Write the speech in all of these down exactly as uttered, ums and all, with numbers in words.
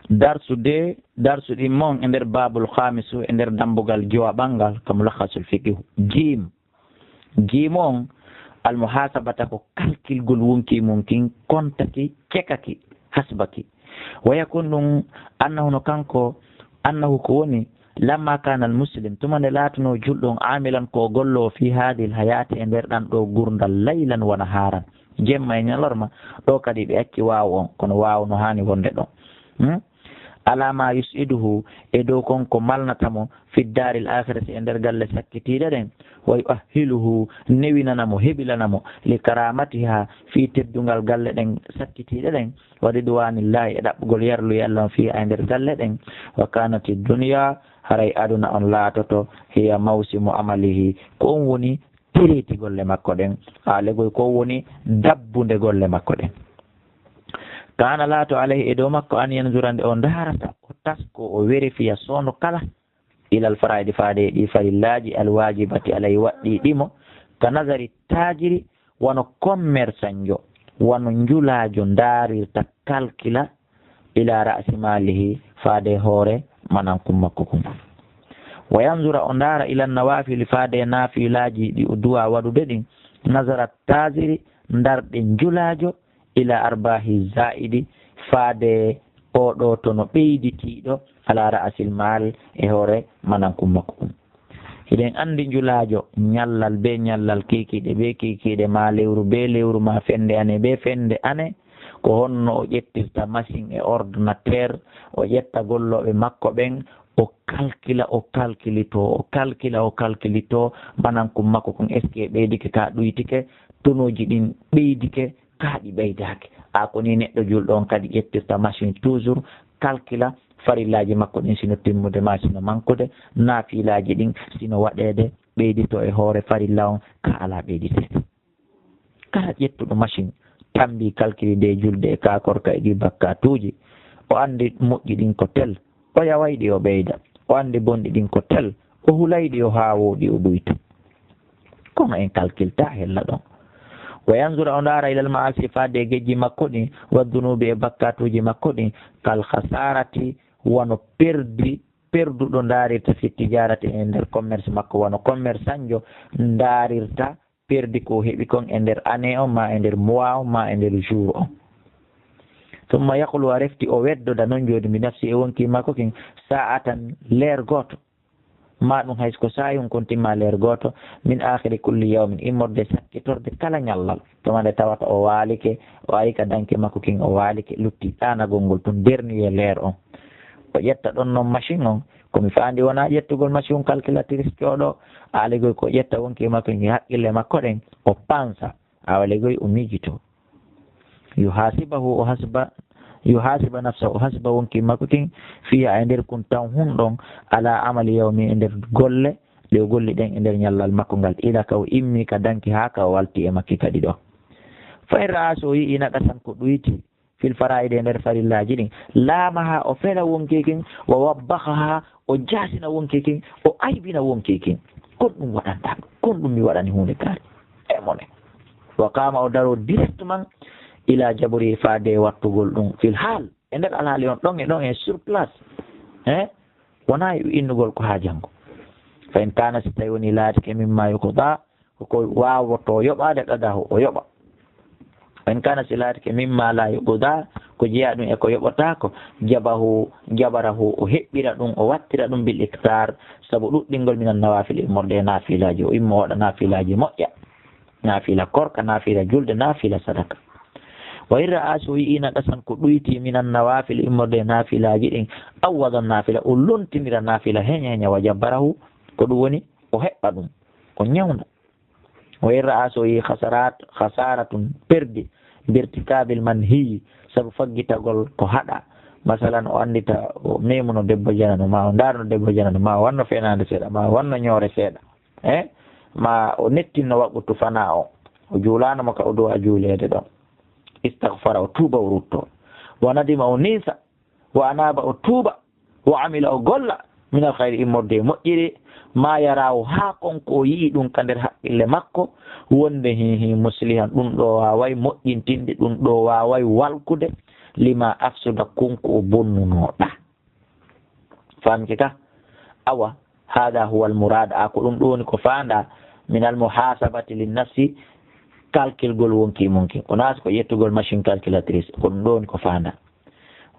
Darsu de, darsu ɗin mon e nder babul khamisu, e nder dambugal jowaɓal ngal, ka mulakhasul fiqhu. Jim. Jim on, al muhasabata ko kalkilgol wonki mum kin, kontaki, cekaki, hasbaki. Waya kon ɗum annahu no kanko, annahu ko woni, lamma kana al muslim, tuma nde laatuno julɗo on, amilan ko gollo fi hadhihi al hayati, e nder ɗan ɗo gurdal, laylan wa naharan, jemma e ñalorma, ɗo kadi ɓe acci waaw on, kono waaw no haani wonde ɗon. Hmm? Ala ma yus'iduhu, e dow kon ko malnata mo, fi daaril akhirati, e nder galle sakkitiiɗe ɗen, wa yu'ahhiluhu, newinana mo, heɓilana mo, li karamatiha, fii teddungal galle ɗen sakkitiiɗe ɗen, wa ridwanillahi, e ɗaɓɓugol yarluye Allah on fii e nder galle ɗen, wa kanati dunya, haray aduna on laatoto, hiya mawsimu amalihi, ko on woni tereeti golle makko ɗen, alegol ko on woni dabbunde golle makko ɗen. Kana laato alayhi, e dow makko, an yanzura, nde o ndaarata, o tasko, o vérifiya soono kala, ilal faraidi, faade e ɗi farillaaji, al wajibati alayhi, waɗɗi ɗi mo, ka nazari tajiri, wano commerçanjo, wano njulaajo ndaarirta, kalkila, ila ra'si malihi, faade hoore manankum makko kun. Wa yanzura, o ndaara, ila nawafili, faade naafilaaji ɗi o duwa waɗude ɗin, nazara tajiri, ndarɗe njulaajo, ila arbahi zaidi, faade oɗo tono ɓeyditiiɗo, ala ra'sil mal, e hoore manankum makko kun. Hiɗen anndi njulaajo, ñallal be ñallal, kiikiiɗe be kiikiiɗe, ma lewru be lewru, ma fende ane be fende ane, ko honno o ƴettirta machine e ordinateur, o ƴetta gollooɓe makko ɓen, o kalkila, o kalkilito, o kalkila, o kalkilito, manankum makko kun, est-ce que ɓeydike ka ɗuytike, tonooji ɗin ɓeydike, ka ɗi ɓeydaaki. A ko ni neɗɗo julɗo on kadi ƴettirta machine toujours, kalkila farillaaji makko ɗin sino timmude ma sino mankude, naafilaaji ɗin sino waɗeede, ɓeydito e hoore farilla on ka alaa ɓeyditeede. Kala ƴettuɗo machine, tambi kalkili nde julde e ka korka e ɗi bakkatuuji, o anndi moƴƴi ɗin ko tel, o yaway ɗi o ɓeyda, o anndi bonɗi ɗin ko tel, o hulay ɗi o haawo ɗi o ɗuyta. Kono en kalkilta hella ɗon. Wa yanzura, o ndaara, ilal ma'asi, faade e gejji makko ɗin, wa dunubi, e bakkatuuji makko ɗin, kal khasarati, wano perdi, perduɗo ndaarirta fi tijarati, e nder commerce makko, wano commerçanjo ndaarirta perdi ko heɓi kon e nder année on ma e nder mois on ma e nder jour on. Thumma yaqulu, a refti o weddoda non jooni bi nafsi e wonki makko kin, sa'atan, leer gooto. Ma ɗum hay ko saayun kon timma leer gooto, min akhiri kulli yawmin, immorde sakkitorde kala ñallal. Tuma nde tawata o waalike, o ari ka danki makko kin o waalike, lutti ɗaanagol ngol tun dernier leer on. O ƴetta ɗon non machine on, ko mi faandi wona ƴettugol machine calculatrice cooɗo, aligol ko ƴetta wonki makko kin haqqille makko ɗen, o pansa, awa legoy o miijito. Yuhasibahu, o hasiba, yuhasiba nafsa, o hasiba wonki makko kin, fiha e nder kun tan hun ɗon, ala amali yawmi e nder golle, ɗe o golli ɗen e nder ñallal makko ngal, ila ka o immi ka danki haa ka o walti e makki kadi ɗo. Fa in ra'a, so o yi'i naqasan ko ɗuyti, fil fara'idi e nder farillaaji ɗin, laamaha o fela wonki kin, wa wabbakaha o jaasina wonki kin, o aybina wonki kin. Kon ɗum waɗanta, kon ɗum mi waɗani huunde kaari. E mone. Wa qama o daro directement ila jabri faade wattugol ɗum fil hal. E nder alhaali on ɗon e ɗon e sur place. He? Wona e innugol ko haa janngo. Fa in kana, si tawi woni laatike mimma yuqda, ko ko waawoto yoɓaade, qadahu o yoɓa. Wa in kana, si laatike mimma la yuqda, ko jeyaa ɗum e ko yoɓotaako, jabahu, jabarahu, o heɓɓira ɗum, o wattira ɗum bil iktar, sabu ɗuɗɗingol minan nawafil, immorde e naafilaaji, o immo waɗa naafilaaji moƴƴa. Naafila korka, naafila julde, naafila sadaka. Wa in ra'a, so yi'i naqasan ko ɗuyti minan nawafil, immorde e naafilaaji ɗin, awwada naafila, o lontinira naafila heña heña, wa jabbarahu, ko ɗum woni o heɓɓa ɗum, o ñawnda. Wa in ra'a, so yi'i khasarat, khasaratun, perdi, birtikabil manhiyi, sabu faggitagol ko haɗa. Masalan, o anndita, o memuno debbo janano, ma o ndaarno debbo janano, ma o wanno fenaande seeɗa, ma o wanno ñoore seeɗa. Eh? Ma o nettinno waɓɓutu fana o. O juulaano mo ka o duwa juuleede ɗon. Istaghfara, o tuuba, o rutto. Wa nadima, o niisa. Wa anaba, o tuuba. Wa amila, o golla. Minal khayri, immorde e moƴƴiri. Ma yaraahu, haa kon ko o yi'i ɗum ka nder haqqille makko. Wonde hi, hi, muslihan, ɗum ɗo waaway moƴƴintinde, ɗum ɗo waaway walkude. Lima afsuda, kon ko o bonnunoɗa. Famke ka? Awa, hada huwa al murad, a ko ɗum ɗo woni ko faanda, min al muhasabati lin nafsi, kalkilgol wonki mum ki. O naati ko ƴettugol machine calculatrice, ko ɗum ɗo woni ko faanda.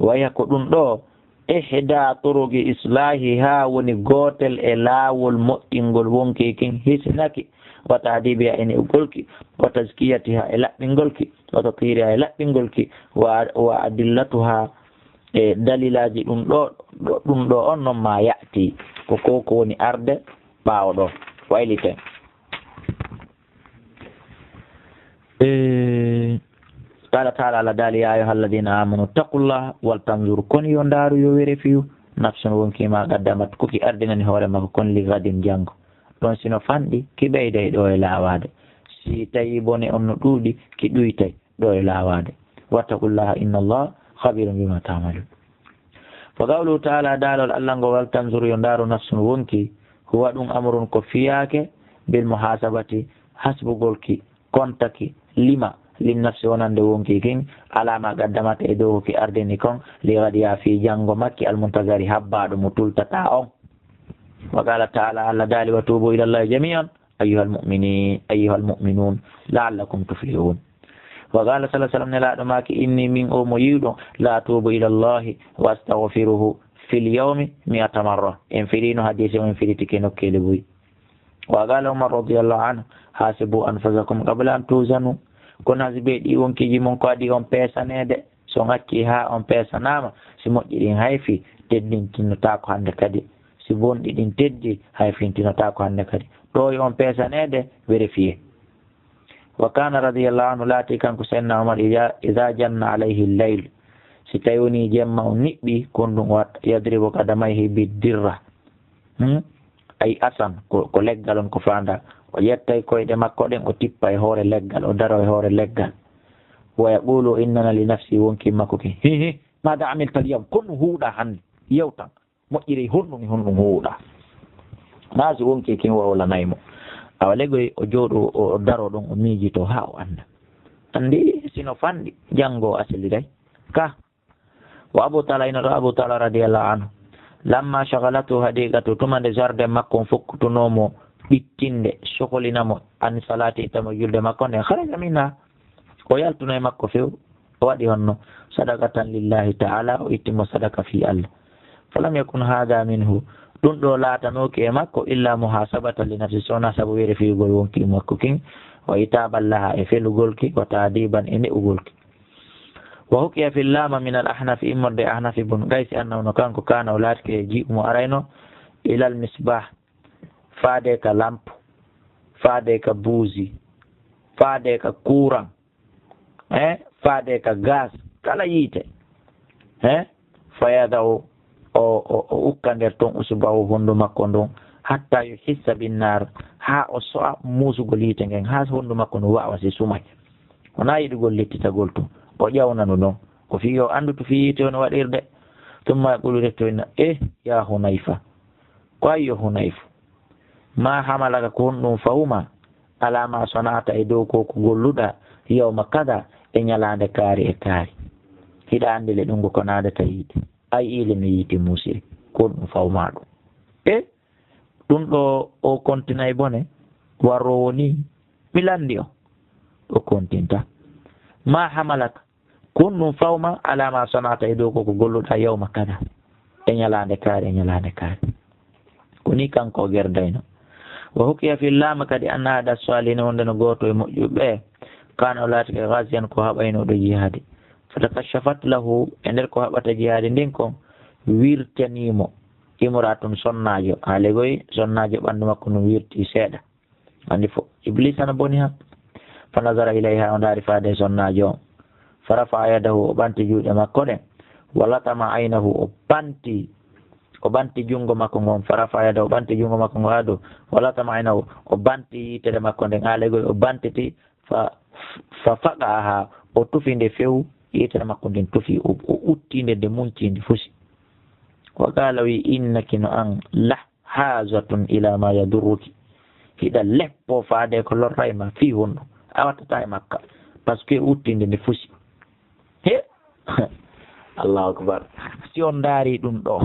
Waya ko ɗum ɗo, ihda turuqi islahi, ha woni gootel e laawol moƴƴingol wonki kin, hisnaki, wa tahdibiha e ne'ugolki, wa tazkiyatiha e laɓɓingolki, wa tathiriha e laɓɓingolki, wa, wa adillatuha e dalilaaji ɗum ɗo, ɗo, ɗum ɗo on non ma ya'ti, ko ko, ko woni arde ɓaawo ɗo. Wayliten. E, qala taala, Allah daali, ya ayuha alladina amanu taqullaha wal tanzur, kono yo ndaaru, yo were fiyu, nafsun wonki ma qaddamat, ko ki ardinani hoore makko, kon li gadin, janngo. Ɗon sino fanɗi, ki ɓeyday ɗo e laawaade. Si tawi bone on no ɗuuɗi, ki ɗuytay ɗo e laawaade. Wattaqullaha inna allaha khabirun bima ta'malun. Fa qawluhu taala, daalol Allah ngo, wal tanzur, yo ndaaru, nafsun wonki, huwa ɗum amrun ko fiyaake, bil muhasabati, hasbugolki, kontaki, lima, lin nafsi, wonande wonki kin, ala ma qaddamat, e dow ko ki ardini kon, li gadiha, fii janngo makki, al muntazari, habbaaɗo mo tultata on. Wa qala taala, Allah daali, wa tubu ila allahi jami'an ayyuhal mu'minin, ayyuhal mu'minun, la'allakum tuflihun. Wa qala sallallahu alaihi wasallam, nelaaɗo maaki, inni, min o mo yiwɗo, la atubu ila allahi wa astaghfiruhu fil yawmi mi'ata marra. En firino hadisi o, en firiti ke nokkeeli buy. Wa qala Umar radiyallahu anhu, hasibu anfusakum qabla an tuzanu. Kono hasibe ɗi wonkiji mon ko adi on peesaneede. So on accii haa on peesanaama, si moƴƴi ɗin hayfi, teddintinotaako hannde kadi. Si bonɗi ɗin teddi, hayfintinotaako hannde kadi. Ɗo yo on peesaneede, vérifier. Wa kana radiyallahu anhu, laati kanko Seydina Umar, ida, ida janna alayhi layl, si tawi woni jemma on niɓɓi, kon ɗum o watta, yadribu qadamayhi biddirra. Hmm? Ay asan, ko, ko leggal on ko faanda. O ƴettay koyɗe makko ɗen, o tippa e hoore leggal, o daro e hoore leggal. Wa yaqulu, o innana li nafsi, wonki makko ki, hi, hi, mada amilta al yawm, kon ɗum huuɗa hannde, yewtan, moƴƴiri, honɗum, honɗum huuɗa. Naa si wonki kin wawlanay mo. Awa legoy o jooɗo, o, o daro ɗon, o miijito haa o annda. Anndi sino fanɗi, janngo o asiliray. Ka Wa Abu Talha, ina ɗo Abu Talha radiyallahu anhu. Lamma shaghalatu hadiqatu, tuma nde jardin makko on fokkutunoo mo ɓittinde, sokolina mo, an salati, tama julde makko nde, kharaja minha, o yaltuno e makko few, o waɗi honno, sadaqatan lillahi ta'ala, o itti mo sadaka fii Allah. Falam yakun hadha minhu, ɗum ɗo laatanooki e makko illa muhasabatan li nafsi, so wonaa sabu vérifier-gol wonki makko kin, wa itaban laha, e felugol ki, wa ta'diban, e ne'ugol ki. Wa hukiya fil lama min al Ahnaf, immorde Ahnaf ibn Qays, annahu, no kanko, kana, o laatike, yaji'u, mo arayno, ilal misbah, faade ka lampe, faade ka buusi, faade ka courant, eh, faade ka gaz, kala yiite, eh, fayada'u, o, o, o ukka nder ton usbahu, hondu makko ndun, hatta yuhissa bin nar, haa o so'a muusugol yiite ngen, haa hondu makko ndun wa'wa, si sumay. Wonaa yiɗugol lettitagol tun. O ƴawna ndu ɗon. Ko fii yo anndu to fii yiite woni waɗirde. Tumma yaqulu, reftoyna, eh, ya Hunayfa. Ko ay yo Hunayfa. Ma hamalaka, ko honɗum fawma, ala ma sana'ta, e dow ko ko golluɗa, yawma kada, e ñalaande kaari e kaari. Hiɗa anndi le ɗum ko naadata yiite. Ay ile no yiite muusiri. Ko honɗum fawma ɗum. Eh, ɗum ɗo o kontinay bone, waroowo ni, mi lanndi o. O kontinta. Ma hamalaka, kon ɗum fawma, ala ma sana'ta, e dow ko ko golluɗa, yawma kada, e ñalaande kaari, e ñalaande kaari. Ko ni kanko o gerdayno. Wa hukiya fil lama kadi anna ahada salihin, wonde no gooto e moƴƴuɓe, kana, o laatike, ghaziyan, ko haɓaynooɗo jihaadi. Fatakashafat lahu, e nder ko haɓata jihaadi ndin kon, wirtanii mo, imra'atun, sonnaajo, haalegoy sonnaajo ɓanndu makko ndun wirtii seeɗa. Anndi fof, Iblis ana boni han. Fa nazara ilayha, o ndaari faade e sonnaajo on. Fa rafa'a yadahu, o ɓanti juuɗe makko ɗen. Wa latama aynahu, o ɓanti, o ɓanti junngo makko ngon. Fa rafa'a yadahu, o ɓanti junngo makko ngon haa dow. Wa latama aynahu, o ɓanti yitere makko nden. Haalegoy o ɓantiti. Fa, fa faqa'aha, o tufi nde few. Yitere makko nden tufi, o, o utti nde, nde munci, nde fusi. Wa qala, wi, innaki, no an, la hazatun ila ma yadurruki. Hiɗa leppo faade ko lorray ma fii honɗum. A wattata e makka. Parce que uttinde nde fusi. He? Allahu akbar. Si on ndaari ɗum ɗo,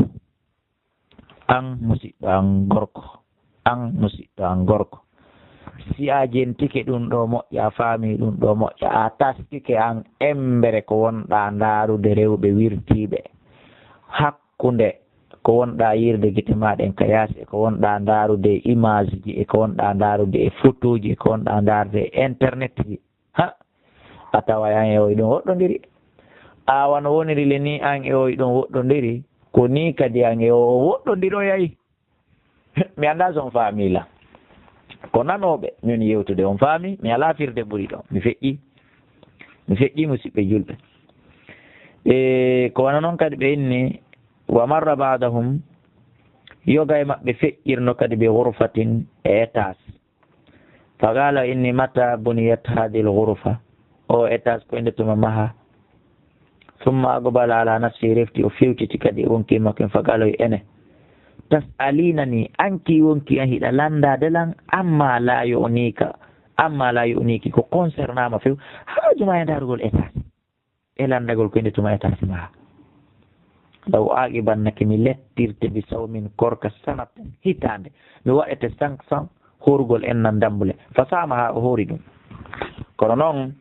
an musiɗɗo an gorko, an musiɗɗo an gorko, si a jentike ɗum ɗo moƴƴa, a faami ɗum ɗo moƴƴa, a taskike an embere ko wonɗa ndaarude rewɓe wirtiiɓe hakkunde ko wonɗa yiirde gite ma ɗen ka yaasi, e ko wonɗa ndaarude e image ji, e ko wonɗa ndaarude e photo ji, e ko wonɗa ndaarude e internet ji. Ha, a tawa an e oy ɗum woɗɗondiri. Awa no woniri le ni an e oy ɗum woɗɗondiri, ko ni kadi an e o woɗɗondiroyay. Mi annda so on faami la. Ko nanooɓe min yewtude on faami, mi alaa firde ɓuri ɗo. Mi feƴƴi, mi feƴƴi musiɓɓe julɓe. E ko wano noon kadi ɓe inni, wa marra ba'dahum, yoga e maɓɓe feƴƴirno kadi bi ghurfatin e étage. Faqala inni mata buniyat hadhihi al-ghurfa, o étage ko inde tuma maha? Thumma aqbala ala nafsi, refti o fewtiti kadi e wonki makko en, faqala o ene. Tas'alinani, anki wonki an hiɗa landade lan, amma la yu'nika, amma la yu'niki, ko concernama few, haaju ma e darugol étage. E lanndagol ko inde tuma e taasi ma. Law aqibannaki, mi lettirte bi sawmin, korka sanaten hitaande. Mi waɗete cinq cents horugol en nan dambule. Fa sama ha o hori ɗum. Kono noon,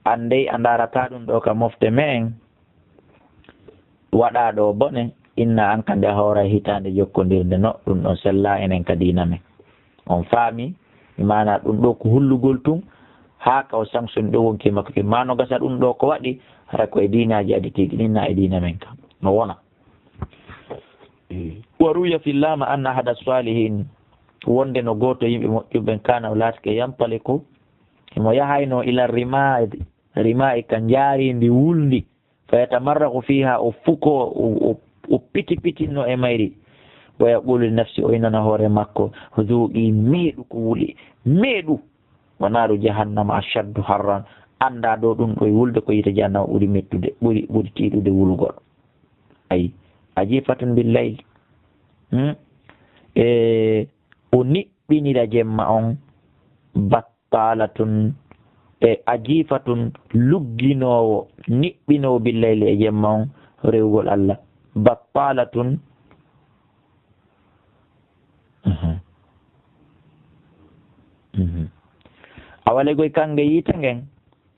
anndey a ndaarata ɗum ɗo ka mofte men waɗa ɗo bone, inna an kadi a hoora hitaande jokkondirde no ɗum ɗon sella enen ka diina men. On faami? Maana ɗum ɗo ko hullugol tun, haa ka o sanction ɗo wonki makko ki. Ma no gasa ɗum ɗo ko waɗi, hara ko e diinaaji aditiiɗi, ɗin na e diina men ka. No wona. Wa ruwiya fil lama anna ahada salihin, wonde no gooto yimɓe moƴƴuɓe ɓen kana o laatike yampaliku, mo yahayno ila rima'i, rima'i ka njaarindi wulndi, fa yatamarragu fiha, o fuko, o, o, o piti pitinno e mayri. Wa yaqulu li nafsi, o inana hoore makko, zuqi, meeɗu ko wuli, meeɗu. Wa naru jahannama ashaddu harran, annda ɗo ɗum ɗo e wulde ko yiite jahannama ɓuri mettude, ɓuri, ɓuri tiiɗude wulugol. Ay, ajifatun bil layl. Hmm? E o niɓɓinira jemma on, bat-, battalatun, e ajifatun, lugginoowo, niɓɓinoowo billayli e jemma on, rewugol Allah. Battalatun. Mhm. Mhm. Awa legoy kange yiite ngen,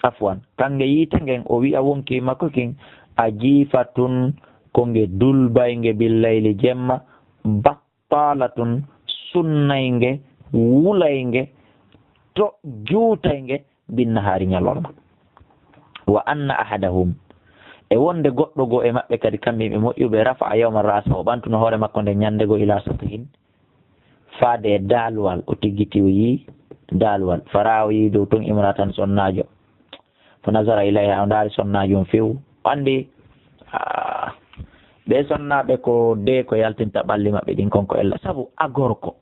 afwan, kange yiite ngen, o wi'a wonki makko kin, ajifatun, ko nge dulbaynge billayli jemma, bat-, talatun, sunnaynge, wulaynge, to juutaynge, binnahaari ñalorma. Wa anna ahadahum, e wonde goɗɗo goo e maɓɓe kadi, kamɓe yimɓe moƴƴuɓe, rafa'a yawma ra'sa, o ɓantuno hoore makko nden ñande goo, ila satihin, faade e daaluwal, o tiggiti, o yii daaluwal, fara o yii dow ton imra'atan, sonnaajo. Fa nazara ilayha, o ndaari sonnaajo on few. O anndi, ah, ɓee sonnaaɓe ko de ko yaltinta ɓalli maɓɓe ɗin kon ko ella. Sabu a gorko,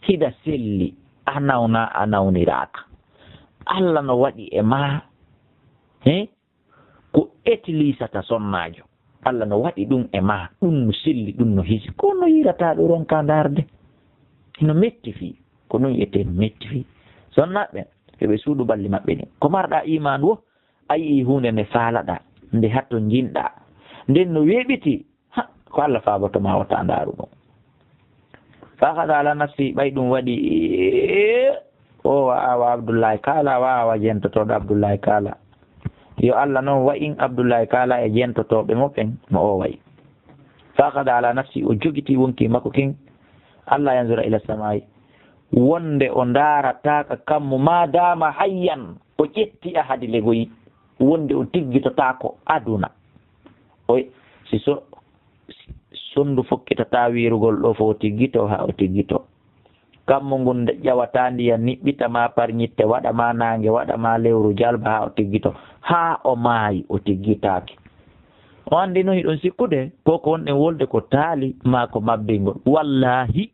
hiɗa selli, a nawna, a nawniraaka. Alla no waɗi e maa, he? Ko etilisata sonnaajo. Alla no waɗi ɗum e maa, ɗum no selli, ɗum no hisi. Ko no yiirataa ɗo ronka ndaarde. Hino metti fii. Ko ɗum wiyetee metti fii. Sonnaaɓe, yo ɓe suuɗu ɓalli maɓɓe ɗin. Ko marɗaa iimaan wo, a yi'ii huunde nde faalaɗaa, nde hatto njiɗɗaa. Nden no weeɓitii, ha, ko Alla faaboto maa wota ndaaru ɗum. Fa akhadha ala nafsi, ɓay ɗum waɗi, o wa awa Abdullahi Kaala, wa awa jentotooɗo Abdullahi Kaala. Yo Alla non wa'in Abdullahi Kaala e jentotooɓe mo ɓen, mo o wa'i. Fa akhadha ala nafsi, o jogitii wonki makko kin, alla yanzura ila samaa'i, wonde o ndaarataaka kammu, ma dama hayyan, o ƴetti ahadi legoyi, wonde o tiggitotaako aduna. Oy, si so-, si-, sonndu fokkitataa wiirugol ɗo fo o tiggito, haa o tiggito. Kammu ngun nde ƴawataa ndiyan niɓɓita ma parñitte, waɗa ma naange, waɗa ma lewru jalba haa o tiggito. Haa o maayi, o tiggitaaki. O anndi no hiɗon sikkude, ko ko wonɗen wolde ko taali, maa ko mabbingol. Wallaahi,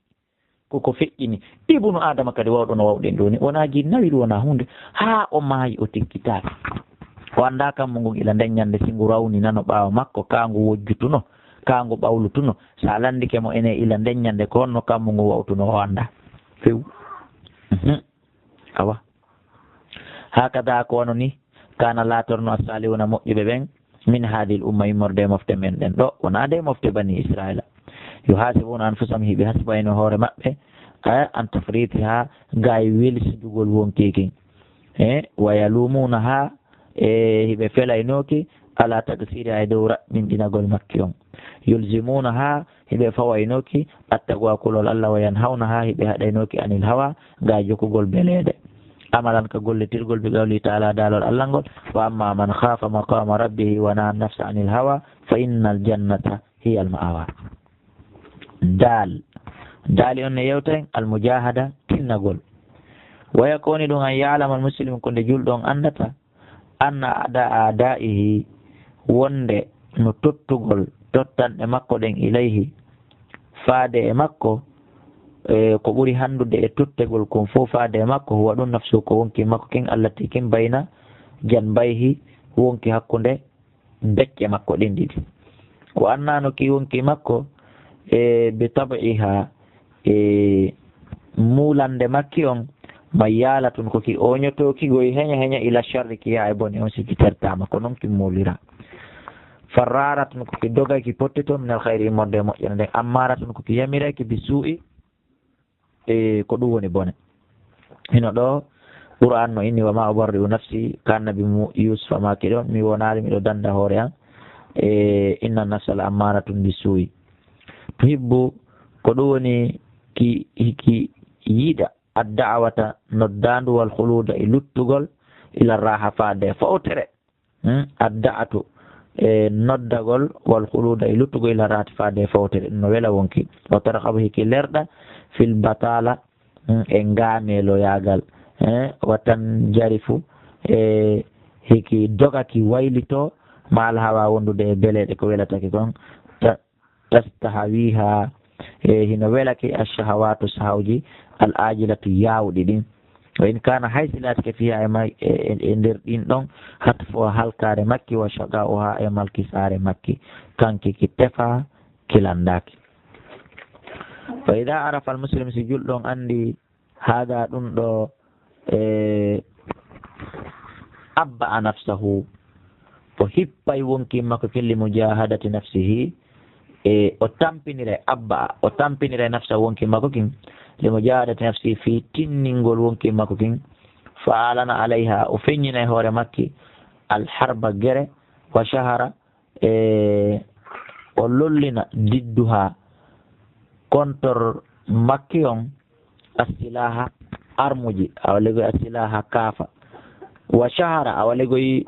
ko ko feƴƴini. Ibnu Aadama kadi wawɗo no wawɗen ɗo ni, wonaa jinnawiri, wonaa huunde. Haa o maayi, o tiggitaaki. O anndaa kammu ngun ila nden ñande si ngu rawni nano ɓaawo makko, kaa ngu wojjutuno, kaa ngu ɓawlutuno. Sa landike mo ene ila nden ñande ko honno kammu ngu wawtuno, o anndaa. Few. Mhm. Awa. Hakada ko wano ni, kana laatorno as-salihuna moƴƴuɓe ɓen, من هذه الأمة, immorde e mofte men ɗen ɗo, wonaa de mofte Bani Israila. يحاسبون أنفسهم, hiɓe hasibayno hoore maɓɓe, a, عن تفريطها, gay welsidugol wonki kin. E, ويلومونها, e, hiɓe felaynooki, على تقصيرها, e dow raɓɓinɗinagol makki on. يلزمونها, hiɓe fawaynooki, التقوى, kulol Allah, وينهونها, hiɓe haɗaynooki, عن الهوى, gay jokugol beleeɗe. عملا, ka gollitirgol, بقوله تعالى, daalol Allah ngol, وأما من خاف مقام ربه ونهى النفس عن الهوى فإن الجنة هي المأوى. Daal, daali on ne yewta en almujahada, tinnagol. Waya ko woni ɗum, أن يعلم المسلم, ko nde julɗo on anndata, أن أعداء أعدائه, wonde no tottugol tottanɗe makko ɗen, إليه, faade e makko, e ko ɓuri hanndude e tottegol kon fof faade e makko, هو ɗum نفسه, ko wonki makko kin, التي kin, بين جنبيه, wonki hakkunde becce makko ɗin ɗiɗi. O annano ki wonki makko, e, بطبعها, e, muulande makki on, ميالة, ko ki oñotooki goy heña heña, إلى الشر, ki yaa e bone on, si ki tertaama, ko non ki muulira. فرارة, ko ki dogay, ki pottito, من الخير, immorde e moƴƴere nden. أمارة, ko ki yamiray ki, بالسوء, e ko ɗum woni bone. Hino ɗo Qur'an no inni, وما أبرئ نفسي, ka Annabi Mu-, Yusufa maaki ɗon, mi wonaali miɗo danda hoore an, e, إن النفس لأمارة بالسوء. تحب, ko ɗum woni ki, ki yiɗa, الدعوة, noddaandu, والخلود, e luttugol, إلى الراحة, faade fowtere. Hmm? الدعوة, e noddagol, والخلود, e luttugol, إلى الراحة, faade fowtere, ɗum no wela wonki. وترغب, hiki lerɗa, في البطالة, hmm, e ngaameeloyaagal. Eh, وتنجرف, e hiki doga ki waylito, مع الهوى, wondude e beleeɗe, ko welata ki kon. Ta-, تستهويها, e hino wela ki, الشهوات, sahawji, العاجلة, yaawɗi ɗin. وإن كان, hay si laatike, فيها, e may-, e, e, e nder ɗin ɗon, هتفها, halkaare makki, وشقاؤها, e malkisaare makki. Kanki ki tefa, ki landaaki. فإذا عرف المسلم, si julɗo on anndi, هذا, ɗum ɗo, e, أبأ نفسه, o hippay wonki makko kin, لمجاهدة نفسه, e, o tampiniray, أبأ, o tampiniray نفسه, wonki makko kin, لمجاهدة نفسه, fii tinningol wonki makko kin, فأعلن عليها, o feññinay hoore makki, الحرب, gere, وشهر, e, o lollina, ضدها, contre makki on, السلاح, armuji, awa legoy السلاح, kaafa. وشهر, awa legoy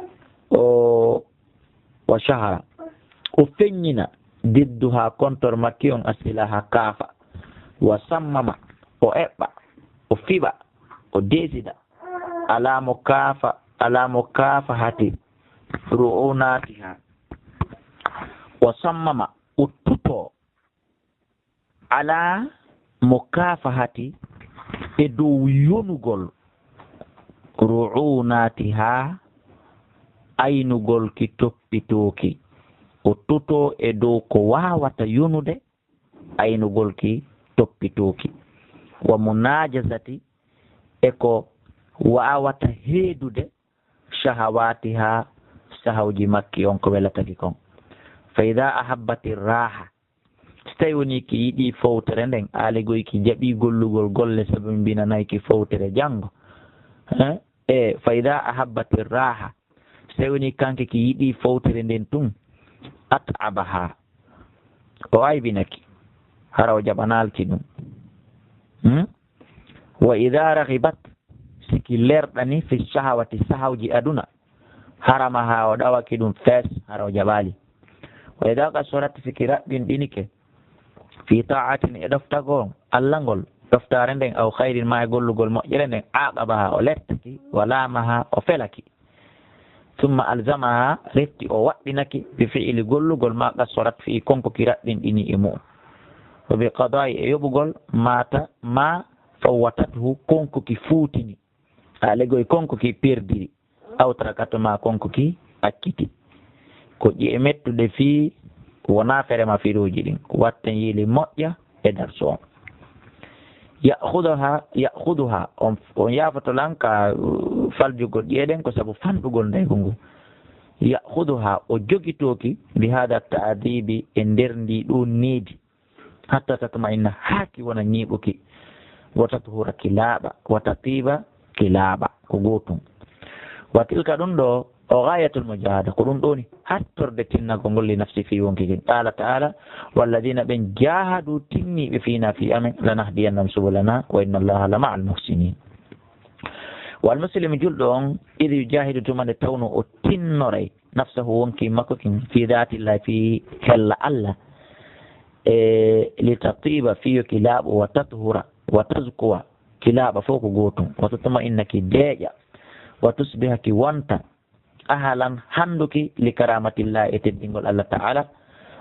o, وشهر, o feññina, ضدها, contre makki on, السلاح, kaafa. وصمم, o eɓɓa, o fiɓa, o desida, على مكافأ-، على مكافحة رعوناتها. وصمم, o tuto, على مكافحة, e dow yonugol, رعوناتها, aynugol ki, toppitoo ki. O tuto e dow ko waawata yonude, aynugol ki, toppitoo ki. ومناجزة, e ko waawata heedude, شهواتها, sahawji makki on, ko welata ki kon. فإذا أحبت الراحة, si tawi woni ki yiɗi fowtere nden, aali goy ki jaɓi gollugol golle sabu mbinanay ki fowtere janngo. Eh? E, فإذا أحبت الراحة, si tawi woni kanke ki yiɗi fowtere nden tun, أتعبها, o aybinaki, hara o jaɓanaali ki ɗum. Hmm? وإذا رغبت, si ki lerɗani, في الشهوة, sahawji aduna, حرمها, o ɗawaki ɗum fees, hara o jaɓaali. وإذا قصرت, si ki raɓɓinɗinike, في طاعة, e ɗoftagol Allah ngol, ɗoftaare nden, أو خير, maa e gollugol moƴƴere nden, عاقبها, o lettaki, ولامها, o felaki. ثم ألزمها, refti o waɗɗinaki, بفعل, gollugol, ما قصرت فيه, kon ko ki raɓɓinɗini e mu'un. وبقضاء, e yoɓugol, ما ت-، ما فوتته, kon ko ki fuutini. Aali goy kon ko ki perdiri. أو تركته, maa kon ko ki acciti. Ko ƴi'e mettuɗe fii wonaa ferema firooji ɗin. Watten yili moƴƴa e darsu on. يأخذها، يأخذها, on, on yaafoto lan ka, uh, faljugol ƴi'e ɗen ko sabu fanɗugol ndaygu ngu. يأخذها, o jogitoo ki, بهذا التأديب, e nder ndii ɗoo needi, حتى تطمئن, haa ki wona ñiiɓuki, وتطهر, ki laaɓa, وتطيب, ki laaɓa, ko gootum. وتلك, ɗum ɗoo, o غاية المجاهدة, ko ɗum ɗoo woni hattorde tinnagol ngol, لنفسه, fii wonki kin. قال تعالى: والذين, ɓen, جاهدوا, tinniiɓe, فينا, fii amen, لنهدينهم سبلنا وإن الله لمع المحسنين. والمسلم, julɗo on, إذ يجاهد, tuma nde tawnoo o tinnoray, نفسه, wonki makko kin, في ذات الله, fii hella Alla, e, لتطيب, fii yo ki laaɓo, وتطهر, وتزكو, ki laaɓa, fof ko gootum, وتطمئن, ki deeƴa, وتصبح, ki wonta, أهلا, hannduki, لكرامة الله, e teddingol Alla Ta'ala,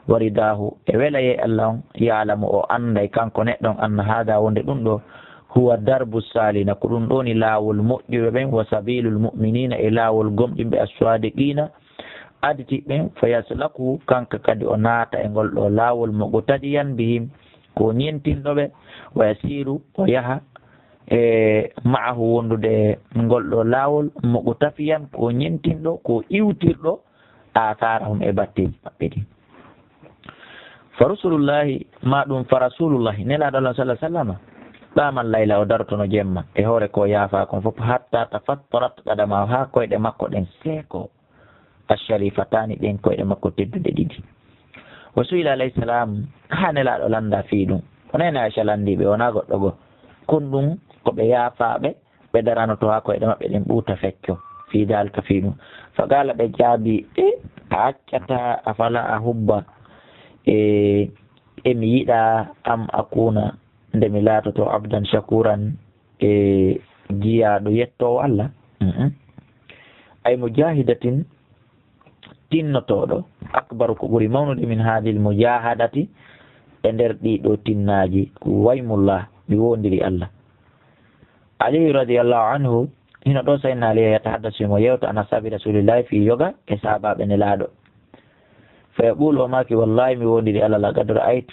ورضاه, e welayee Alla on, يعلم, o annday, kanko neɗɗo on, أن هذا, wonde ɗum ɗoo, هو درب الصالحين, ko ɗum ɗoo woni laawol moƴƴuɓe ɓen, وسبيل المؤمنين, e laawol gomɗinɓe, الصادقين, aditiiɓe ɓen, فيسلكه, kanko kadi o naata e ngol ɗoo laawol, مقتديا بهم, ko ñentinɗo ɓe, ويسير, o yaha, e, معه, wondude e ngol ɗoo laawol, مقتفيا, ko ñentinɗo, ko iwtirɗo, آثارهم, e batteeji maɓɓe ɗin. فرسل الله, maa ɗum فرسول الله, Nelaaɗo Allah صلى الله عليه وسلم, قام الليل, o darotono jemma, e hoore ko yaafaa kon fof, حتى تفطرت قدماه, haa koyɗe makko ɗen seekoo, الشريفتان, ɗen koyɗe makko tedduɗe ɗiɗi. وسئل عليه السلام, haa Nelaaɗo lanndaa fii ɗum. Hono en Aisha lanndii ɓe, wonaa goɗɗo goo. Kon ɗum ko ɓe yaafaaɓe, ɓe daranoto haa koyɗe maɓɓe ɗen ɓuuta fecco. في ذلك, fii ɗum. فقال, ɓe jaabii, e, a accataa, أفلا أحب, e, e mi yiɗaa, أم أكون, nde mi laatoto, عبدا شكورا, e jiyaaɗo yettoowo Alla. Mhm. أي مجاهدة, tinnotooɗo, أكبر, ko ɓuri mawnude, من هذه المجاهدة, e nder ɗii ɗoo tinnaaji, وأيم الله, mi woondirii Alla. Aliyu radiyallahu anhu, hino ɗoo Sayyidina Ali yatahaddasu, himo yewta, an ashaabi Rasulillahi, fii yoga e sahaabaaɓe Nelaaɗo. فيقول, o maaki, wallahi, mi woondirii Alla, لقد رأيت,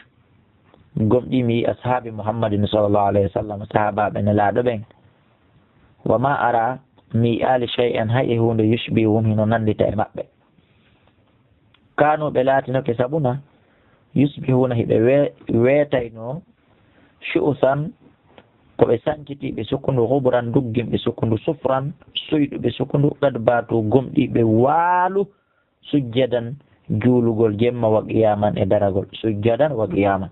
gomɗii mi yi'ii, ashaabi Muhammadin sallallahu alayhi wa sallam, sahaabaaɓe Nelaaɗo ɓen. وما أرى, mi yi'aali, شيئا, hay e huunde, يشبههم, hino nanndita e maɓɓe. كانوا, ɓe laatinoke, sabuna, يصبحون, hiɓe we-, weetaynoo, شؤثا, ko ɓe sankitiiɓe sukundu, غبرا, duggimɓe sukundu, صفرا, suyɗuɓe sukundu, قد باتوا, gomɗii ɓe waalu, سجدا, juulugol jemma, وقياما, e daragol, سجدا وقياما.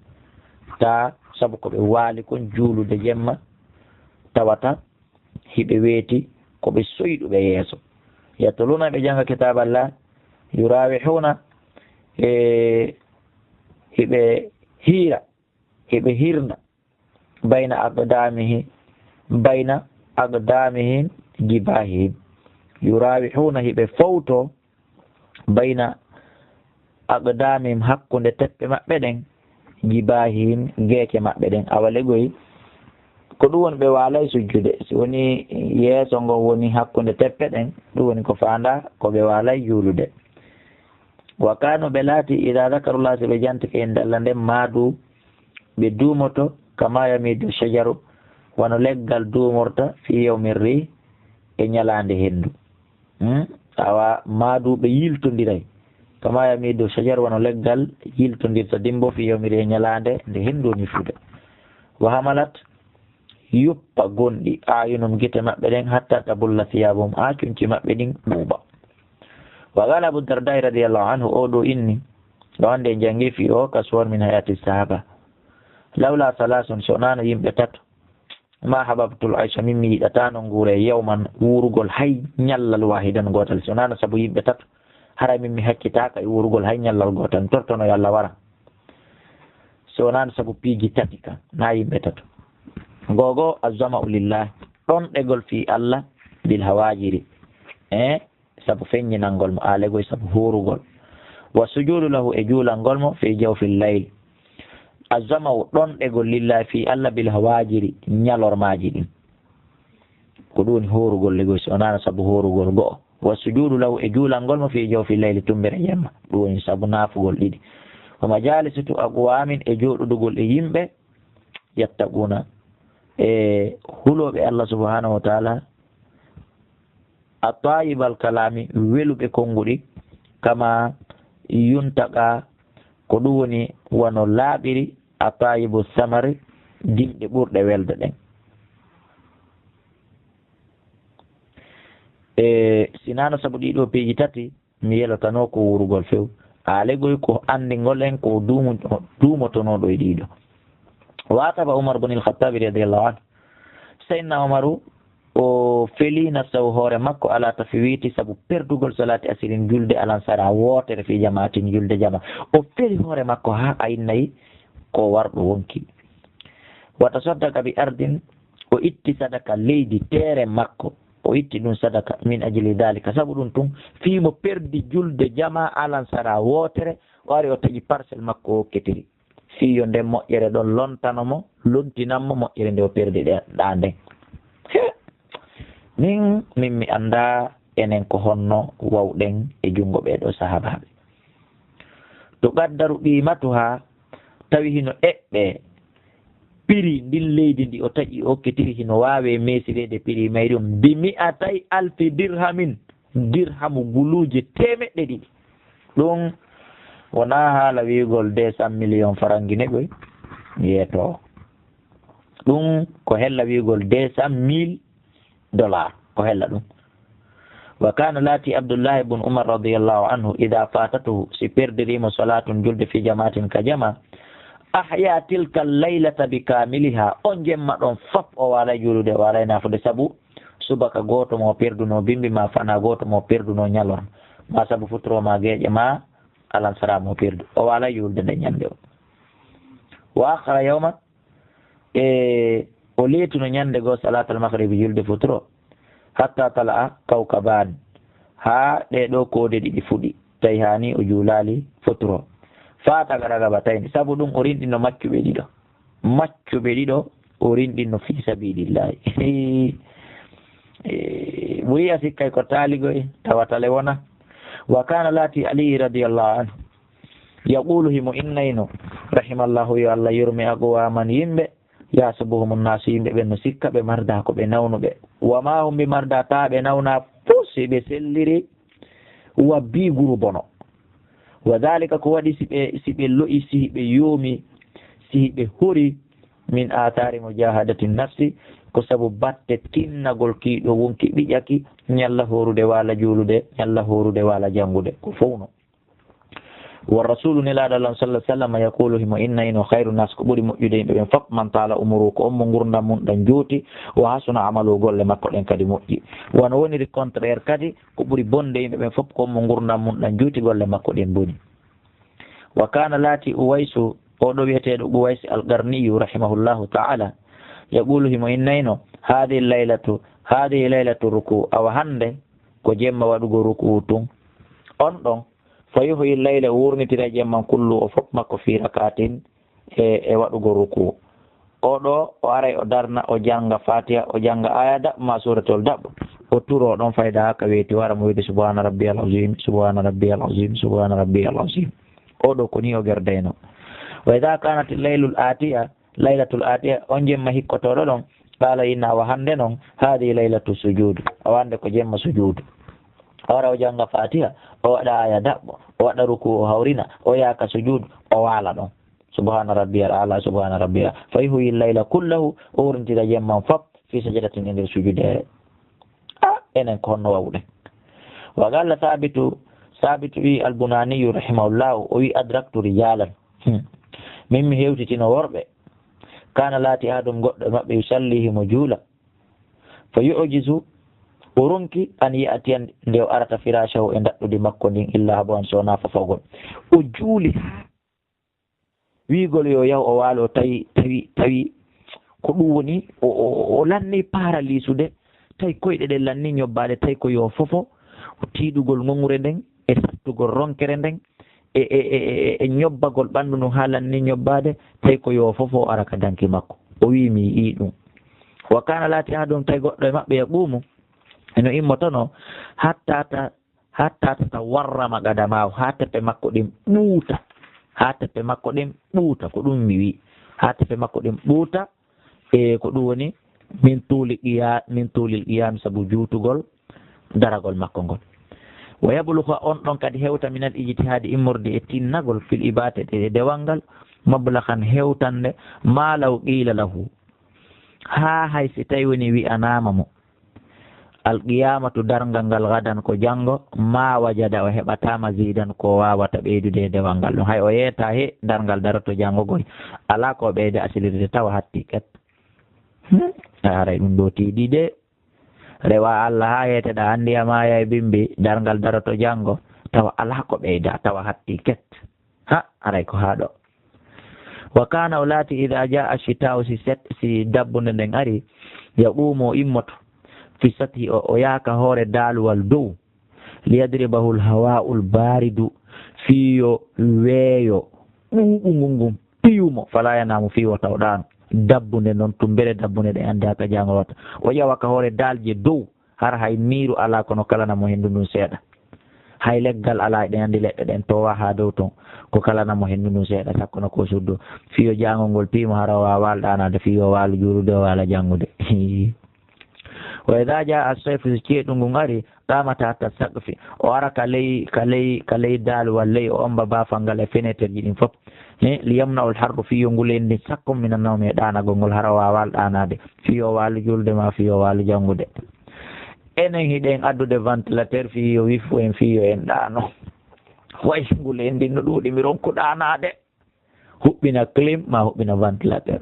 Ta sabu ko ɓe waali kon juulude jemma, tawata hiɓe weeti, ko ɓe soyɗuɓe yeeso. يتلون, ɓe jannga كتاب الله, يراوحون, e hiɓe hiira, hiɓe hirna, بين أقدامه, بين أقدامهم, جباههم. يراوحون, hiɓe fowtoo, بين أقدامهم, hakkunde teppe maɓɓe ɗen, جباههم, geece maɓɓe ɗen. Awa legoy, ko ɗum woni ɓe waalay sujjude. Si woni yeeso ngon woni hakkunde teppe ɗen, ɗum woni ko faandaa ko ɓe waalay juulude. وكانوا, ɓe laati, إذا ذكروا الله, si ɓe jantike innde Alla nden, مادوا, ɓe duumoto, كما يميد الشجر, wano leggal duumorta, في يوم الريح, e ñalaande henndu. Hmm? Awa, مادوا, ɓe yiltondiray, كما يميد الشجر, wano leggal yiltondirta dimmbo, في يوم الريح, e ñalaande nde henndu woni fude. وهملت, yuppa gonɗi, أعينهم, gite maɓɓe ɗen, حتى تبل ثيابهم, haa conci maɓɓe ɗin ɓuuɓa. وقال أبو الدرداء رضي الله عنه, oo ɗoo inni, ɗo hannde en janngi fii oo ka suwar من حياة الصحابة: لولا ثلاث, si wonaano yimɓe tato, ما أحببت العيش, min mi yiɗataano nguure, يوما, wuurugol hay ñallal, واحدا, gootal. Si wonaano sabu yimɓe tato, haray min mi haccitaaka e wuurugol hay ñallal gootal, mi tortono yo Alla wara. Si wonaano sabu piiji tati ka, naa yimɓe tato. Go'o, الظمأ لله, ɗonɗegol fii Alla, بالهواجر, e sabu feññinangol mo, alegoy sabu hoorugol. والسجود له, e juulangol mo, في جوف الليل. الظمأ, ɗonɗegol, لله, fii Alla, بالهواجر, ñalormaaji ɗin. Ko ɗum woni hoorugol legoy, si wonaano sabu hoorugol, go'o. والسجود له, e juulangol mo, في جوف الليل, tummbere jemma. Ɗum woni sabu naafugol, ɗiɗi. ومجالسة أقوام, e jooɗodugol e yimɓe, يتقون, e hulooɓe Alla subhanahu wa ta'ala, طيب الكلام, weluɓe konnguɗi, kama yuntaqa, ko ɗum woni wano laaɓiri a taayibu samari, dimɗe ɓurɗe welde ɗen. E sinaano sabu ɗiɗo peeji tati, mi yelotano ko wurugol few. Aalegoy ko anndingol en ko duumu-, duumotonooɗo e ɗiɗo. Wataba Umar bin al-Khattabi radiyallahu anhu. Sayyidina Umaru, o feliina saw hoore makko ala tafwiti sabu perdugol salati asirin, julde alansara wootere fi jamaatin, julde jama. O feli hoore makko haa aynnayi ko warɗo wonki. Wa tasaddaqa bi ardin, o itti sadaka leydi, tere makko. O itti ɗum sadaka min ajli dalika. Sabu ɗum tun, fii mo perdi julde jama alansara wootere, o ari o taƴi parcelle makko o ketiri. Fii yo nden moƴƴere ɗon lontano mo, lontinan mo moƴƴere nde o perdi ɗe, ɗa nden. He! Min, min mi anndaa enen ko honno wawɗen e junngo ɓee ɗoo sahaabaaɓe. To qaddaru qiimatuhaa, tawi hino eɓɓee prix ndin leydi ndi o taƴi o ketiri, hino waawee meesireede prix mayri on, bi mi'atay alfi dirhamin, dirhamu guluuje teemeɗɗe ɗiɗi. Ɗum wonaa haala wi'ugol deux cent millions farangi ne ɓoy yeeto. Ɗum ko hella wi'ugol deux cent mille dollars, ko hella ɗum. Wa kana laati Abdullahi ibn Umar radiyallahu anhu, ida fatatuhu, si perdirimo salatun, julde, fi jamaatin, ka jama, ahya tilka laylata bi kamiliha, on jemma ɗon fop o waalay juulude, o waalay nafude, sabu subaka gooto mo perduno bimbi ma, fana gooto mo perduno ñalorma ma, sabu futuro ma geeƴe ma, alansara mo perdu, o waalay juulude nde ñande o. Wa akhara yawma, e o leetuno ñande goo salatal maghribi, julde futuro, hatta tala'a kawkaban, haa ɗee ɗoo koode ɗiɗi fuɗi, tawi haani o juulaali futuro. Fata ragabatayni, sabu ɗum o rinɗino maccuɓe ɗiɗo. Maccuɓe ɗiɗo o rinɗino fi sabilillahi. E, ɓuri a sikkay ko taaligoy, tawa tale wona. Wa kana laati Ali radiyallahu anhu. Yaqulu, himo innayno, rahimallahu, yo Allah yurme, aqwaman, yimɓe, yahsabuhumun nasu, yimɓe ɓen no sikka ɓe marda ko ɓe nawnuɓe. Wa ma hum bi marda, ta ɓe nawna, pusi ɓe selliri, wa bi guru bono. Wa dhalika, ko waɗi si ɓe, si ɓe lo'i, si ɓe yoomi, si ɓe hori, min athari mujahadati nafsi, ko sabu batte tinnagol kiiɗo wonki ɓiƴaki, ñalla horude wala juulude, ñalla horude wala janngude, ko fowno. Wa rasulu, nelaaɗo Allah sallallahu alaihi wasallam, yaqulu, himo innayno, khairu nas, ko ɓuri moƴƴude yimɓe ɓen fop, man tala umuru, ko on mo ngurdam mun ɗan juuti, wa hasuna amalu, golle makko ɗen kadi moƴƴi. Wano woniri contraire kadi, ko ɓuri bonde yimɓe ɓen fop, ko on mo ngurdam mun ɗan juuti, golle makko ɗen boni. Wa kana laati Uwaisu, o ɗo wi'eteeɗo Uwais al-Qarniyu rahimahullahu ta'ala, yaqulu, himo innayno, hadhihi laylatu, hadhihi laylatu ruku, awa hande ko jemma waɗugo ruku tun. On ɗon, fa yuhyi layla, o wurnitira jemman kullu o fop makko fi rakatin, e, e waɗugo ruku. O ɗo, o aray o darna, o janga Fatiha, o janga aya daɓɓo ma suratul daɓɓo. O turo ɗon fayda haka weeti wara mo wiide subhana rabbiyal azim, subhana rabbiyal azim, subhana rabbiyal azim. O ɗo ko ni o gerdayno. Wa idha kanat laylul atiya, laylatul atiya, on jemma hikkotoɗo ɗon, qala inna, awa hande non, hadhihi laylatu sujud. O hande ko jemma sujudu. O wara o janga Fatiha, o waɗa aya daɓɓo, o waɗa ruku, o hawrina, o yaka sujud, o wala ɗon. Subhana rabbiyal ala, subhana rabbiyal. Fa yuhyi layla kullahu, o wurnitira jemman fop, fi sajdatin, e nder sujudere. A, enen ko honno wawuɗen? Wa qala Sabitu, Sabitu wi al-Bunaniyu rahimahullahu, o wi adraktu rijalan. Hmm. Min mi hewtitino worɓe. Kana laati ahadum, goɗɗo e maɓɓe, yusalli, himo juula. Fa yu'jizu, o ronki an ya'tiya, nde o arata firashahu, e ndaɗɗudi makko ndin, illa habu an, sona fofogol. O juuli haa wi'ugol yo yahu o waalo, tawi, tawi, tawi ko ɗum woni, o, o, o lanni paralysude, tawi koyɗe ɗen lanni ñobbaade, tawi ko yo fofo, o tiiɗugol ŋoŋre nden, e sattugol ronkere nden, e, e, e, e, e ñobbagol ɓanndu ndun haa lanni ñobbaade, tawi ko yo fofo ara ka danki makko. O wi'i, mi yi'ii ɗum. Wa kana laati ahadum, tawi goɗɗo e maɓɓe, yaqumu, eno immotono, hatta ta hatta tatawarrama qadamahu, haa teppe makko ɗen ɓuuta, haa teppe makko ɗen ɓuuta, ko ɗum mi wi'i, haa teppe makko ɗen ɓuuta, e ko ɗum woni min tuuli qiya-, min tuulil qiyam, sabu juutugol daragol makko ngol. Wa yabluga, on ɗon kadi hewta, minal ijtihaadi, immorde e tinnagol, fil ibaadati, e dewal ngal, mablagan, hewtande, ma law qiila lahu, haa hay si tawi woni wi'anaama mo, al qiyamatu, darngal ngal, gadan, ko janngo, ma wajada, o heɓataa, mazidan, ko waawata ɓeydude e dewal ngal ɗum. Hay o yeeta he darngal daroto janngo goy, alaa ko ɓeyda asilirde, tawa hatti ket. Hmm? A haray ɗum ɗo tiiɗi de. Rewa Allah haa yeeteɗa, anndi a maaya e bimbi, darngal daroto janngo, tawa alaa ko ɓeyda, tawa hatti ket. Ha, aray ko haa ɗo. Wa kana, o laati, ida jaa ashita'u, si set, si dabbunde nden ari, yaqumu, o immoto, fi sathi, o, o yaaka hoore daaluwal dow, liyadribahu lhawa'u lbaridu, fii yo weeyo ɓuuɓungu ngun piyu mo, fala yanamu, fii wota o ɗaano. Dabbunde non, tumbere dabbunde ɗe anndi haka jaango wata. O yawa ka hoore daalje dow, hara hay miiru alaa, kono kalana mo henndu ndun seeɗa. Hay leggal alaa, eɗen anndi leɗɗe ɗen toowa haa dow ton, ko kalana mo henndu ndun seeɗa, sakko no ko suddo. Fii yo jaango ngol piyu mo, hara o waawa waal ɗaanaade, fii yo waalu juulude, o waala janngude. Wa ida jaa assayfu, si ceeɗu ngun ari, qama tahta saqfi, o ara ka ley, ka ley, ka ley daaluwal ley, o omba baafal ngal e feneterji ɗin fof. He, liyamna'u lharru, fii yo nguleendi sakko, mina nawmi, e ɗaanagol ngol, hara o waawa waal ɗaanaade, fii yo waalu juulde maa fii yo waalu janngude. Enen hiɗen addude ventilateur fii yo wifu en, fii yo en ɗaano. Way nguleendi no ɗuuɗi, mi ronku ɗaanaade. Huɓɓina clim, ma huɓɓina ventilateur.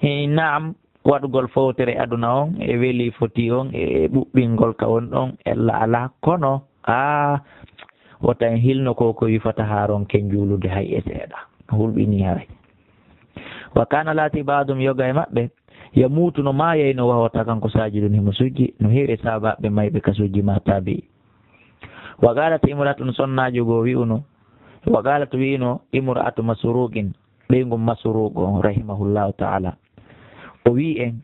Hii, naam, waɗugol fowtere aduna on, e weli foti on, e ɓuɓɓingol ka on ɗon, ella alaa, kono, aa, wota en hilno ko, ko wifata haa ronken juulude hay e seeɗa. Hulɓini haray. Wa kana, laati, baadum, yoga e maɓɓe, yamuutu, no maayayno, wa huwa, tawa kanko, saajidun, himo sujji, no heewi e saabaaɓe mayɓe ka sujji ma taabi. Wa qalat imra'atun, sonnaajo goo wi'uno, wa qalat, wi'ino, imra'atu Masruqin, ɓeyngu Masruqu on, rahimahullahu ta'ala. O wi'i en,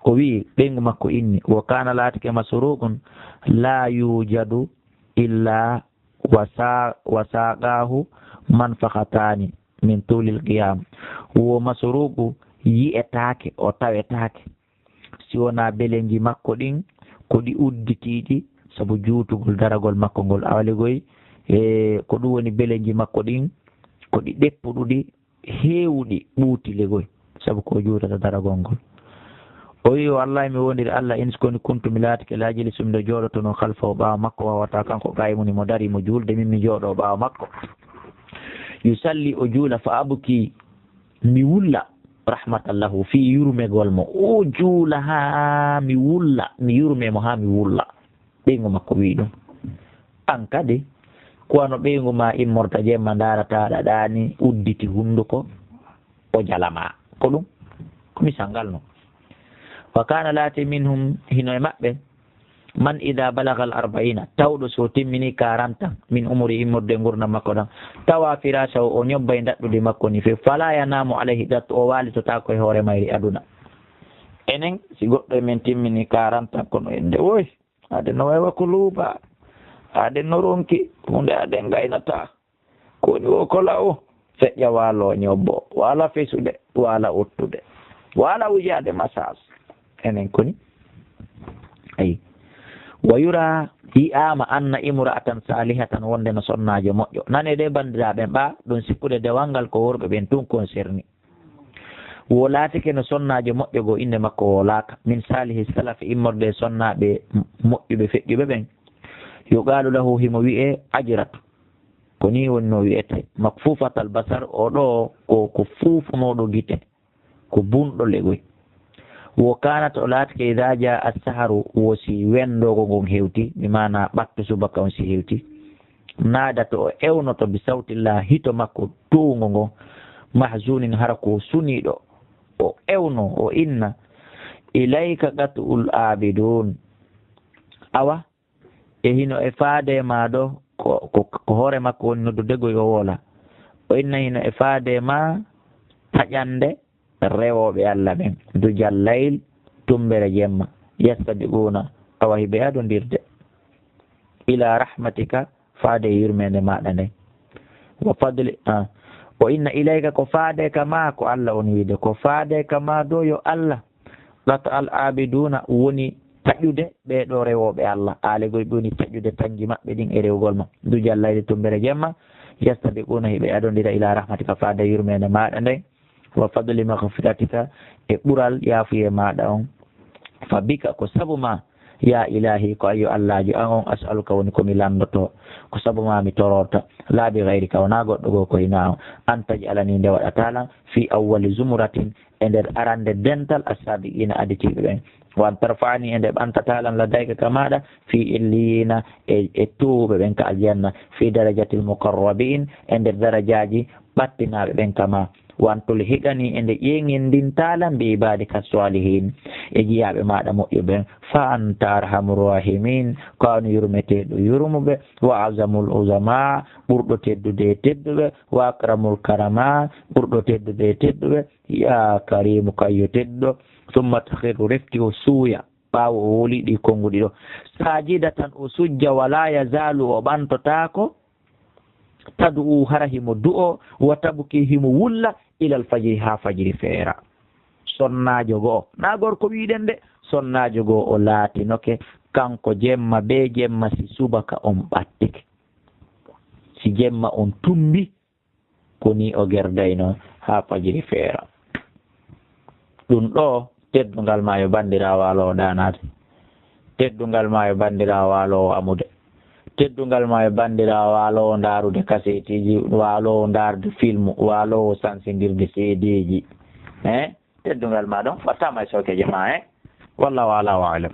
o wi'i, ɓeyngu makko inni, wa kana, laatike, Masruqun, la yujadu illa wa sa-, wa saqahu manfakhatan min tulil qiyam. Wo Masruqu yi'etaake, o tawetaake, si wonaa belenji makko ɗin, ko ɗi udditiiɗi sabu juutugol daragol makko ngol. Awlegoy, e, ko ɗum woni belenji makko ɗin, ko ɗi ɗeppuɗuɗi, heewuɗi ɓuuti legoy, sabu ko juutata daragol ngol. O wi'i, "Wallahi, mi wondiri Allah, in si koni kuntu, mi laatike, la ajlisu, miɗo jooɗotono, khalfahu, ɓaawo makko, wa huwa, tawa kanko, qaimun, mo dari, mo juulde, min mi jooɗo ɓaawo makko. Yusalli, o juula, fa abki, mi wulla, rahmatan lahu, fii yurmegol mo. O juula haa mi wulla, mi yurme mo haa mi wulla." Ɓeyngu makko wi'i ɗum. An kadi, ko wano ɓeyngu ma immorta jemma, ndaarata ɗaɗaani, udditi hunduko, o jalama. Ko ɗum, ko misal ngal non. Wa kana, laati, minhum, hino e maɓɓe, man ida balagal arba'ina, tawɗo so timmini quarante ans, min umuri, immorde ngurndan makko ɗan, tawa firashahu, o ñobbay ndaɗɗudi makko ni few, fala yanamu alayhi qattu, o waalitotaako e hoore mayri aduna. Enen, si goɗɗo e men timmini quarante ans, kono en de, woy, aɗen no waywa ko luuba, aɗen no ronki, hunde aɗen gaynata. Ko woni o kola o, feƴƴa waalo ñobbo, waala fesude, waala uttude, waala wujaade massage. Enen koni. Ayi. Wa yura, yi'aama, anna imra'atan salihatan, wonde no sonnaajo moƴƴo. Nane de, banndiraaɓe, ɓa ɗum sikkude dewal ngal ko worɓe ɓen tun concerné. Wo laatike no sonnaajo moƴƴo goo, innde makko wolaaka. Min salihi salafi, immorde e sonnaaɓe moƴƴuɓe feƴƴuɓe ɓen. Yuqaalu lahu, himo wi'ee Ajratu. Ko nii woni no wi'etee. Makfuufatal basar, o ɗoo ko, ko fuufunooɗo gite. Ko bunɗo legoy. Wo kanat, o laatike, ida jaa assaharu, wo si wendoogo ngon hewti, bi maana ɓattu subaka on si hewti. Naada, to o ewnoto, bi sawtilla, hito makko towngo ngon, mahzunin, hara ko suniiɗo, o ewno, o inna, ilayka qat'ul abidun. Awa, e hino e faade ma ɗo, ko, ko, ko hoore makko woni noddude goy o woola. O inna hino e faade ma taƴande rewooɓe Alla ɓen, dujal layl, tumbere jemma, yastabiquna, awa hiɓe adondirde, ila rahmatika, faade e yurmeende maaɗa nden. Wa fadli, ah. O inna ilayka, ko faade ka ma, ko Alla on wiide, ko faade ka ma do yo Alla. Qat'al abiduna, woni Taƴude ɓee ɗoo rewooɓe Allah, aalegoy ɓe woni taƴude tanngi maɓɓe ɗin e rewugol ma. Dujal layli, tummbere jemma, yastabiquuna, hiɓe adondira, ilaa rahmatika, faade yurmeende maaɗa nden, wa fadli maghfiratika, e ɓural yaafuyee maaɗa on. Fa bika, ko sabu ma, yaa Ilaahi, ko ayyo Allaajo an on, as'aluka, woni ko mi lanndotoo, ko sabu ma mi tororta, laa bi gayrika, wonaa goɗɗo goo, ko hinaa on, an taj'alanii, nde waɗataa lan, fii awwali zumratin, e nder arande dental, assaabiqiina, aditiiɓe ɓen. Wa an tarfa'anii, e nde ɓantataa lan, ladayka, ka maaɗa, fii illiyiina, e, e towuɓe ɓen ka aljanna, fii darajatil muqarrabiin, e nder darajaaji ɓattinaaɓe ɓen ka maa. Wa an tulhiqanii, e nde ƴeeŋindintaa lan, bi ibaadika saalihiin, e jiyaaɓe maaɗa moƴƴuɓe ɓen. Fa anta arhamur raahimiin, ko an yurmeteeɗo yurmuɓe. Wa a'zamul uzamaa, ɓurɗo teddude e tedduɓe. Wa akramul karamaa, ɓurɗo teddude e tedduɓe. Yaa Kariimu, ko ayyo tedduɗo. Summa takhirru, refti o suuya, ɓaawo o woli ɗii konnguɗi ɗoo. Saajidatan, o sujja, wa laa yazaalu, o ɓantotaako, tad'uu, hara himo du'oo, wa tabkii, himo wulla, ilal fajri, haa fajiri feera. Sonnaajo go'o, naa gorko wi'uɗen de, sonnaajo go'o o laatinoke, kanko jemma bee jemma, si subaka on ɓattike, si jemma on tummbi, ko nii o gerdayno haa fajiri feera. Ɗun ɗoo, teddungal maa yo banndiraawo waaloowo ɗaanaade. Teddungal maa yo banndiraawo waaloowo amude. Teddungal maa yo banndiraawo waaloowo ndaarude kaseetiiji, waaloowo ndaarde filmu, waaloowo sansindirde seedeeji. Eh? Teddungal maa ɗon, wattaama e sookeeje maa, eh? Wallaahu a'laa wa a'lam.